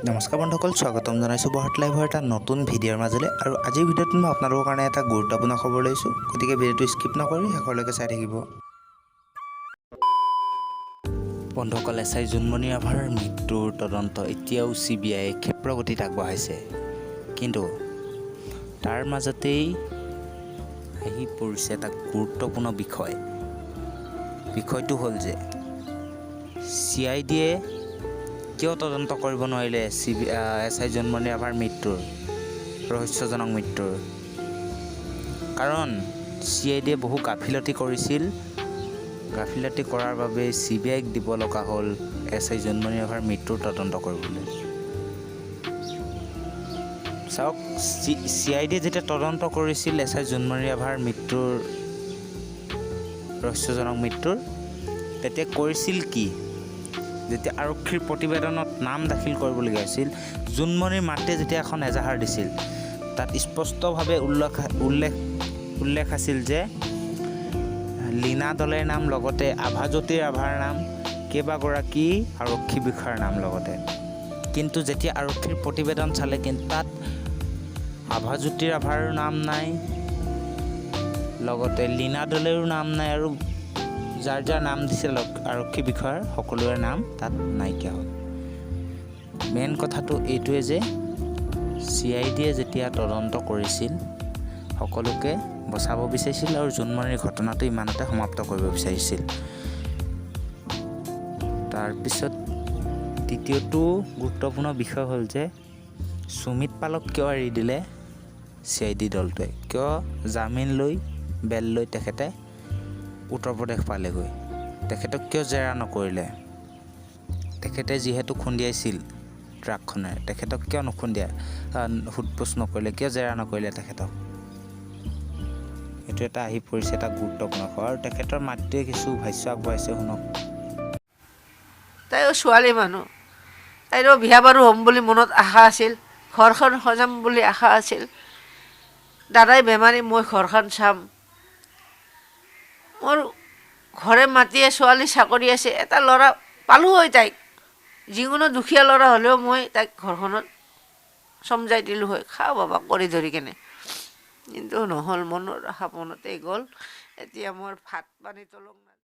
নমস্কাৰ বন্ধুসকল, স্বাগতম জনাইছোঁ বহাট লাইভৰ এটা নতুন ভিডিঅ'ৰ মাজলৈ। আৰু আজিৰ ভিডিঅ'টোত মই আপোনালোকৰ কাৰণে এটা গুৰুত্বপূৰ্ণ খবৰ লৈছোঁ, গতিকে ভিডিঅ'টো স্কিপ নকৰি শেষলৈকে চাই থাকিব। বন্ধুসকল, এছ I Jonmoni ৰাভাৰ মৃত্যুৰ তদন্ত এতিয়াও চিবিআইয়ে ক্ষীপ্ৰ গতিত আগবঢ়াইছে। কিন্তু তাৰ মাজতেই আহি পৰিছে এটা গুৰুত্বপূৰ্ণ বিষয়। বিষয়টো হ'ল যে চিআইডিয়ে কিয় তদন্ত কৰিব নোৱাৰিলে C B S I Jonmoni ৰাভাৰ মৃত্যুৰ, ৰহস্যজনক মৃত্যুৰ? কাৰণ চিআইডিয়ে বহু গাফিলতি কৰিছিল। গাফিলতি কৰাৰ বাবে চিবিআইক দিব লগা হ'ল এছ I Jonmoni ৰাভাৰ মৃত্যুৰ তদন্ত কৰিবলৈ। চাওক, চিআইডিয়ে যেতিয়া তদন্ত কৰিছিল এছ I Jonmoni ৰাভাৰ মৃত্যুৰ, ৰহস্যজনক মৃত্যুৰ, তেতিয়া কৰিছিল কি? যেতিয়া আৰক্ষীৰ প্ৰতিবেদনত নাম দাখিল কৰিবলগীয়া হৈছিল, জোনমণিৰ মাতৃয়ে যেতিয়া এখন এজাহাৰ দিছিল, তাত স্পষ্টভাৱে উল্লেখ উল্লেখ উল্লেখ আছিল যে লীনা দলেৰ নাম, লগতে আভাজ্যোতি ৰাভাৰ নাম, কেইবাগৰাকী আৰক্ষী বিষয়াৰ নাম লগতে। কিন্তু যেতিয়া আৰক্ষীৰ প্ৰতিবেদন চালে, কিন্তু তাত আভাজ্যোতি ৰাভাৰ নাম নাই, লগতে লীনা দলেৰো নাম নাই আৰু যাৰ যাৰ নাম দিছিল আৰক্ষী বিষয়াৰ, সকলোৰে নাম তাত নাইকিয়া হ'ল। মেইন কথাটো এইটোৱে যে চিআইডিয়ে যেতিয়া তদন্ত কৰিছিল, সকলোকে বচাব বিচাৰিছিল আৰু জোনমণিৰ ঘটনাটো ইমানতে সমাপ্ত কৰিব বিচাৰিছিল। তাৰপিছত দ্বিতীয়টো গুৰুত্বপূৰ্ণ বিষয় হ'ল যে সুমিত পালক কিয় এৰি দিলে চিআইডি দলটোৱে? কিয় জামিন লৈ, বেল লৈ তেখেতে উত্তৰ প্ৰদেশ পালেগৈ? তেখেতক কিয় জেৰা নকৰিলে? তেখেতে যিহেতু খুন্দিয়াইছিল ট্ৰাকখনেৰে, তেখেতক কিয় নুখুন্দিয়াই, সোধ পোছ নকৰিলে? কিয় জেৰা নকৰিলে তেখেতক? এইটো এটা আহি পৰিছে এটা গুৰুত্বপূৰ্ণ খবৰ। আৰু তেখেতৰ মাতৃয়ে কিছু ভাষ্য আগবঢ়াইছে, শুনক। তাইও ছোৱালী মানুহ, তাইৰো বিয়া বাৰু হ'ম বুলি মনত আশা আছিল, ঘৰখন সজাম বুলি আশা আছিল। দাদাই বেমাৰী, মই ঘৰখন চাম। মোৰ ঘৰে মাটিয়ে ছোৱালী চাকৰি আছে, এটা ল'ৰা পালোঁ হয় তাইক, যিকোনো দুখীয়া ল'ৰা হ'লেও মই তাইক ঘৰখনত চমজাই দিলোঁ হয়, খা বাবা কৰি ধৰি কেনে। কিন্তু নহ'ল, মনৰ আশা মনতেই গ'ল। এতিয়া মোৰ ভাত পানী তলং।